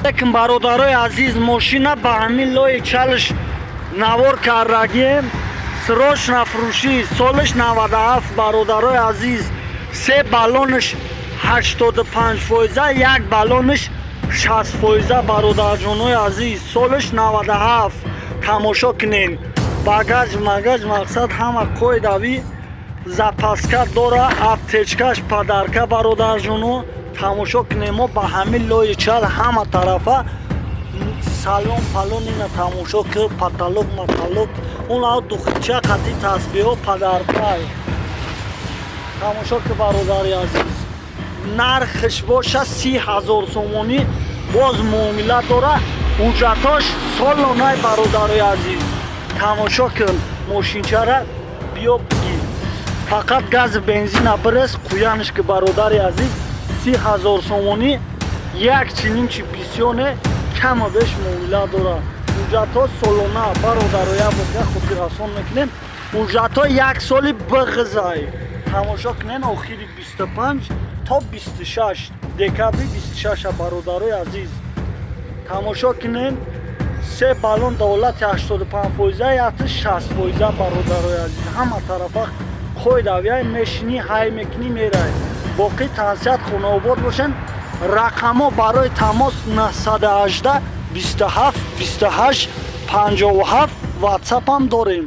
Лекин, бародарои азиз, мошина ба ҳамин лои чалш навор кардагием. Срочно фурӯшӣ. Солиш 97, бародарои азиз. Се баллонаш 85 фоиза, як баллонаш 60 фоиза, бародарҷонои азиз. Солиш 97. Тамошо кунем, багаж магаж, мақсад, ҳама қоидави, запаска дора, аптечкаш подарка. Бародарҷоно, тамошо кунем, мо ба ҳамин лои чал, ҳама тарафа салон палон. Ина тамошо ки, потолок матолок, он духча қати тасбиҳо подаркай. Тамошо ки, бародари азиз, нархш боша 30 000 сомонӣ, боз муомила дора. Ҳуҷҷатош солонай, бародари азиз. Тамошо кун мошинчара, биё бигир, фақат гази бензина бирес қуянш ки. Бародари азиз, 30 000 сомонӣ, як чинимчи бисёне, кама беш муомила дора. Ҳуҷҷатҳо солона, бародаро, як бор хотиррасон мекунем, ҳуҷҷатҳо як соли бигзай. Тамошо кунен, охири 25 то 26, декабри 26, бародарои азиз. Тамошо кунен, се баллон давлати 85 фоиза, якти 60 фоиза. Бародарои азиз, ҳама тарафа қоидавияй, мешинӣ, ҳай мекунӣ, мерай. Боқӣ тансиҳат, хонаобод бошен. Рақамҳо барои тамос 918 27 28 57, ватсапам дорем.